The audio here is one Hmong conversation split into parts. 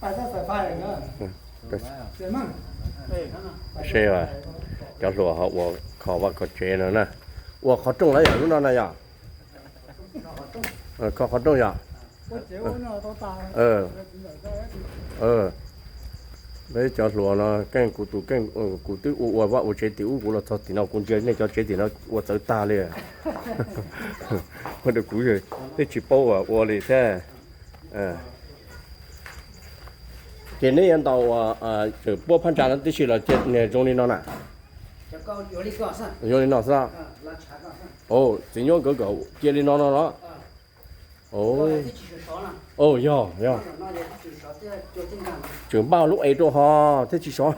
Seb, cov hluas ho ua kho vaj kho tsev no na. Ua qhov rooj lawm yom, lub no na yom? Kho qhov rooj yom? Peb cov hluas no keej, kuv tus keej, kuv twb ua ua vaj ua tsev tim ub, kuv los txog tim no kuv ntsia nej cov tsev tim no ua txawv tag li. Ua rau kuv tej tsis paub ua li thiab. Ces neb yuav ntaus tseem puab phab ntsa no tib si los cia niag zoo li no na? Zoo li no xwb. Txiv nyuab nkawd kom cia li no no los? Yog, yog. Tseem npaj lub es rau ho thiaj tsis sov.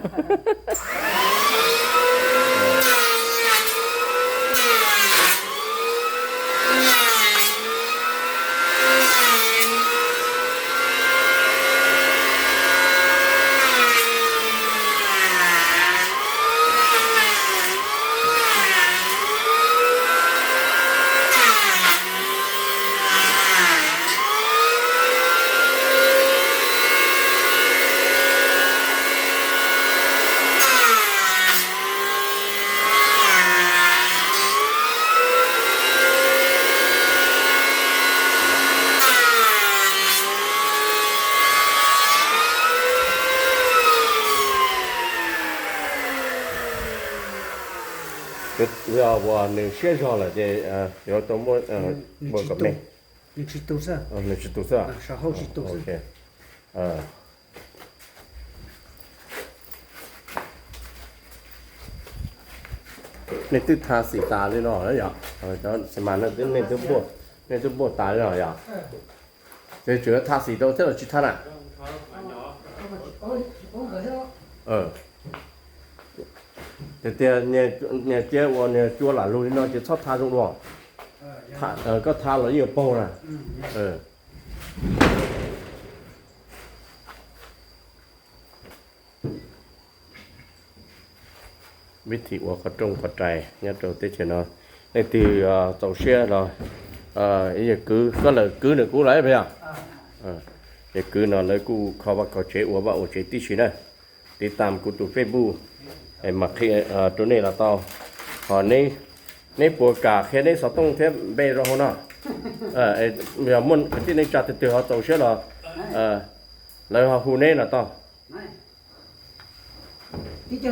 Yog uas nws siab zog lawm ces yuav tau muaj, nws tsis tu xwb. Nws tsis tu xwb. Nej twb tha xim tas li no yom? Xi mas nej twb npuaj tas li no yom? Ces tseem yuav tha xim rau thiab los tsis tha na? Tias tias niag cia ua niag cua lam lug li no ces txhob tha zoo dua. Koj tha los yeej yuav paug na. Vib thim ua qhov rooj qhov rais nyob rau teb chaws no, leej twg txaus siab los kwv, koj lawm kwv nws kuv lawm puas yog? Ces kwv no lawv kuj kho vaj kho tsev ua vaj ua tsev tib si na. Tiv tam kuv tus Facebook mas qhia rau nej los tau. Ho neb puas kam qhia neb xov tooj thiab npe rau hauv no? Yog muaj kwv tij neej tsa twg twg ho txaus siab los lawv ho hu neb los tau. Tsis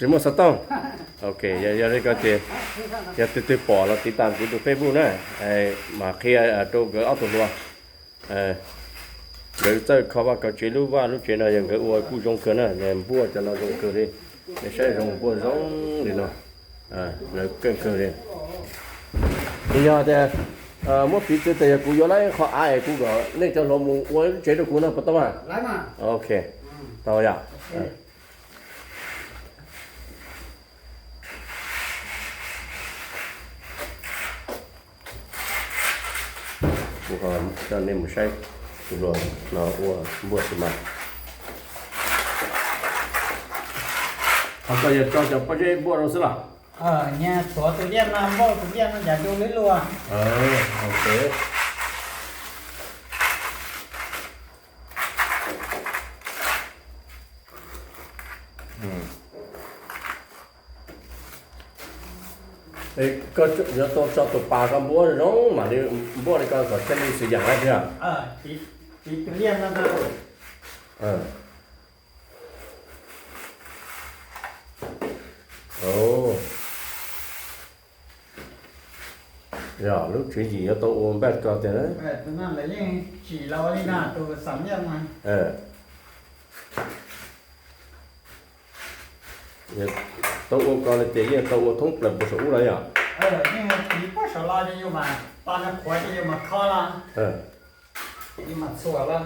muaj xov tooj. Ok, yog li ko ces yog twg twg pom los tiv tam kuv tus Facebook na, mas qhia rau nkawd ob tug hluas. Nkawd txawj kho vaj kho tsev, lub vaj lub tsev no yog nkawd ua kuj zoo kawg na, npuaj cov no zoo kawg li. Nej saib zoo npuaj zoo li no, lawv keej kawg li. Ces yog tias muab piv txwv tias yog kuv yuav lawv qhov av es kuv kom nej cov hluas mus ua lub tsev rau kuv no puas tau mas? Ok, tau yom. Kuv ho coj nej mus saib tus hluas no ua npuaj xi mas. Ho koj yog tso cov pob zeb npuaj rau xwb los? Nyias tuav tus liaj no, npuaj tus liaj no ncav du lwb lug. Koj yuav tau tso tus pas koj npuaj zoo mam li npuaj li ko kom thiaj li xwm yam thiab. Tiv tus liaj no. Yog lub tswv yim yuav tau ua npaj ko tiag na. Tus no lawv yeej tsim los ua li no tus xam yaj mas. Tau ua ko li tias yeej tau ua thoob plaws puag saum ub los yog? Yeej tiv puag saum los ces yus mam, tos nws qhuav ces yus mam kho los, yus mam txhuam los.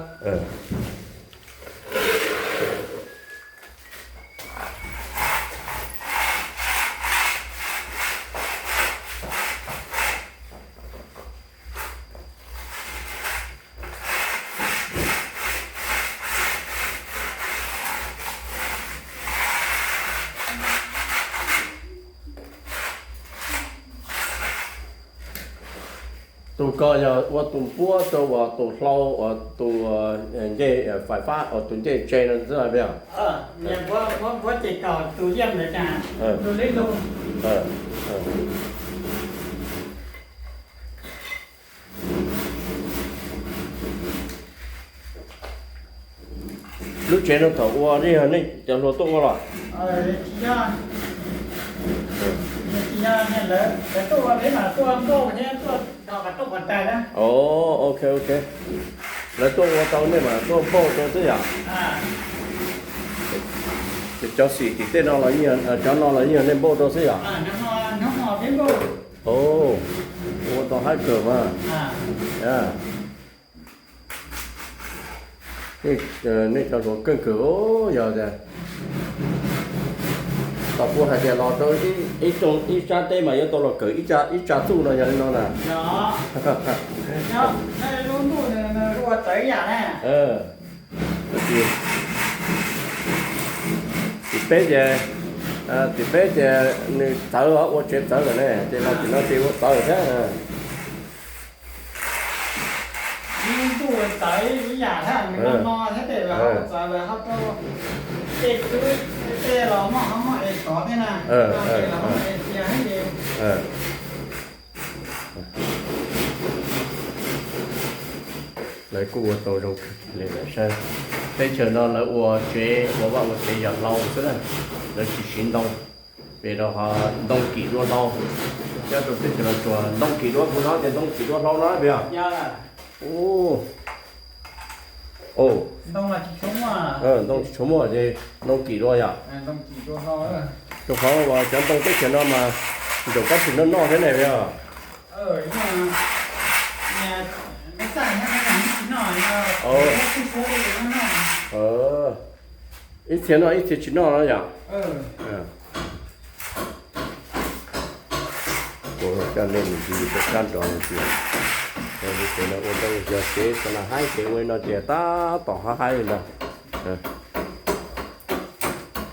Tus ko yog ua tus npuab rau uas tus hlau uas tus ncej fais fab uas tus ncej tse no xwb os. Lub tsev no thaum ua nej yog nej cov hluas tuaj ua los? Ok, ok. Lawv tuaj ua tau nej mas tuaj npauj rau xwb yom? Cov xim tim tej no los, cov no los yeej yog nej npauj rau xwb yom? Ua tau haib kawg mas. Nej cov hluas keej kawg, yog tias tau kuv hais tias los rau ib sab teb mas yuav tau los kawm ib tsa txuj no yog li no na. Tim peb ces, tim peb ces nws txawv os, ua tsev txawv lawm ne, ces los tim no ces ua txawv thiab. Ib ntuj txawv ib yam thiab, nws no no thiab ces lawv ho txawv, lawv ho rau tej twb tej los muaj, ho muaj es tov thiab na, es los muaj es tias thiab ces lawv kuj ua tau zoo kawg li lawm saib. Teb chaws no lawv ua tsev, ua vaj ua tsev yam hlau xwb na, lawv tsis siv ntoo. Pem rau qhov ntoo kim dua hlau, nyob rau teb chaws no tsuas ntoo kim dua kuv no ces ntoo kim dua hlau no pem os. Ntoo tsis tshua muaj ces ntoo kim dua yom. Rau qhov uas cov ntoo teb chaws no mas ntsaum kab tsis noj noj thiab ne pem os. Ib txhia noj ib txhia tsis noj no yom. Kuv coj nej mus ncig rau sab nraud no tias, li ces no ua rau yog tsev xa na haib ces ua li no ces tab tom haib haib li ntag.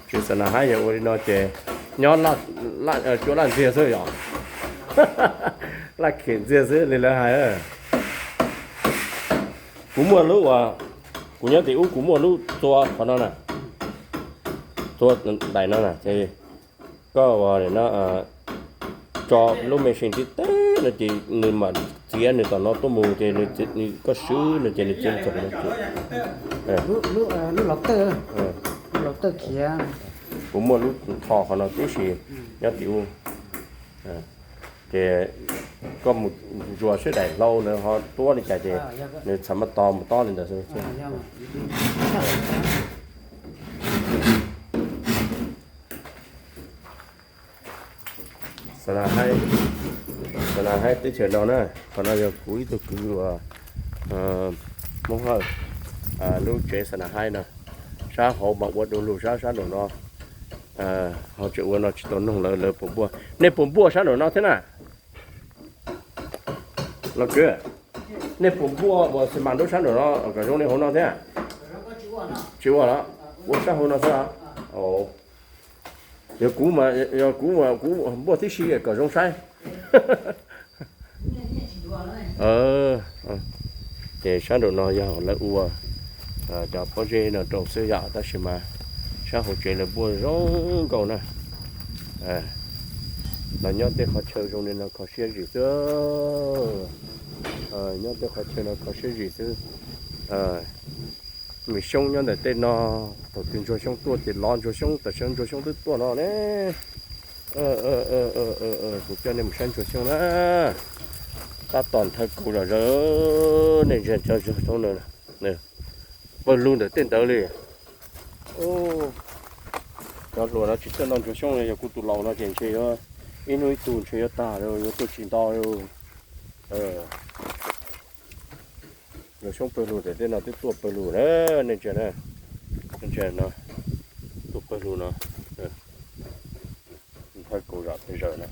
Tsev xa na haib yog ua li no ces nyob cua laj ntxiag xwb yom. Laj khiam ntxiag xwb li lawv hais. Kuv muaj lub uas, kuv nyob tim ub kuv muaj lub txua qhov no na, txua daim no na ces koj ua no tso lub machine tib teb no ces nws mam txiav nws tom no tuaj mus ces nws, koj swb no ces nws txiav txog no ces lub laus tawj khiav. Kuv muaj lub tho qhov no tib si nyob tim ub. Ces koj mus ntsuas seb daim hlau na ho tuab li cas ces nws txhais maj to mus tob li ntawd xwb. Xa na haib, xa na haib teb chaws no na. Qhov no yog kuv ib tug kwv uas Hmoob Hawj lub tsev xa na haib no. Sab hauv mas ua du lug sab, sab nraum no ho tseem ua no tsis tau noog lawv, lawv puas npuaj. Nej puas npuaj sab nraum no thiab na? Los kwv, nej puas npuaj ua xi mas nrub sab nraum no kom zoo li hauv no thiab? Tsis ua los? Ua sab hauv no xwb los? Yog kuv mas, yog kuv mas kuv npuaj tib si kom zoo saib. Ces sab nraum no yog lawv ua cov pob zeb no rau xwb yom, tab sis mas sab hauv tsev lawv npuaj zoo nkauj na. Los nyob tej qhov chaw zoo li no kho siab zim xwb. Nyob tej qhov chaw no kho siab zim xwb. Vim xyoob nyob ntawm tej no, thaum twg ntsuag xyoob tuaj ces lov ntsuag xyoob, tam sim ntsuag xyoob twb tuaj no ne. Kuv coj nej mus saib ntsuag xyoob na. Tab tom nthaw kaus zom zaws, nej ntsia cov ntsuag xyoob no, pawg lug ntawm tej ntawd li. Cov hluas no tsis txawj noj ntsuag xyoob, yog kuv tus laus no ces ntshe yuav ib hnub ib tug ntshe yuav tag, yuav tuaj tsis nto. Ntsuag xyoob pawg lug ntawm tej no twb tuaj pawg lug na, nej ntsia na, nej ntsia no, tuaj pawg lug no, nthaw kaus zom zaws na,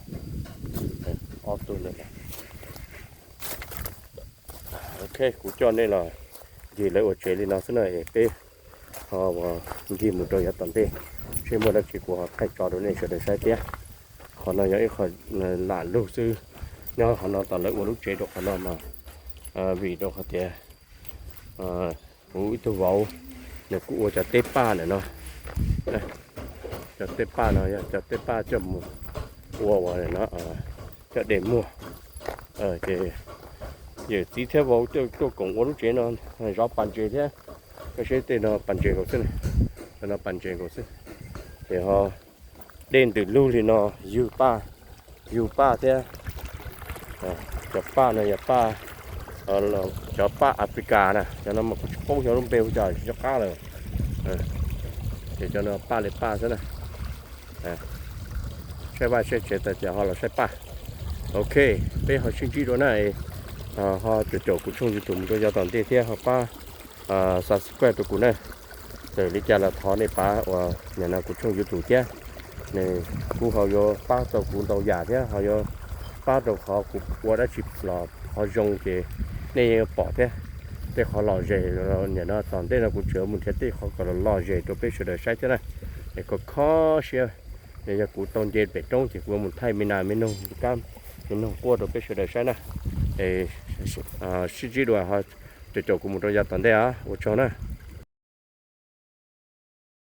ob tug ntawm no. Ok, kuv coj nej los ncig lawv ua tsev li no xwb na es peb ho ncig mus rau yav tom ntej, seb muaj dab tsi kuv ho thaij tso rau nej sawv daws saib thiab. Qhov no yog ib qho lam lug xwb, nyob qhov no tas lawv ua lub tsev rau qhov no mas Vim rau qhov tias kuv ib tug vauv nws kuj ua cov teb paj ntawm no. Cov teb paj no yog cov teb paj coj mus ua ua no, coj de muag. Ces yawm txiv thiab vauv coj tuaj koom ua lub tsev no, zov pas ntses thiab. Koj saib tej no pas ntses nkaus xwb, no pas ntses nkaus xwb. Ces ho dej ntws lug li no, yug paj, yug paj thiab. Cov paj no yog paj, cov paj Africa na, cov no mas kuv tsis paub xyov lub npe hu cas, tsis nco qab lawm. Ces cov no paj li paj xwb na. Saib vaj saib tsev tas ces ho los saib paj. Ok, peb ho sib ntsib dua na. Ho caum caum kuv tshooj YouTube mus rau yav tom ntej thiab ho pab subscribe rau kuv na. Txawm li cas los thov nej pab uas nim no kuv tshooj YouTube thiab. Nws kuj ho yuav pab tau kuv ntau yam thiab ho yuav pab rau qhov kuv ua dab tsi los qhov zoo ces nej yeej yuav pom thiab. Tej qhov lom zem nim no tom ntej no kuv tseem mus nrhiav tej qhov kom lom zem rau peb sawv daws saib thiab na. Es kho kho siab, yog kuv tau nce pem roob ces kuv yuav mus thaij me nas me noog, me noog quaj rau peb sawv daws saib na. Sib ntsib dua, caum caum kuv mus rau yav tom ntej os, ua tsaug na.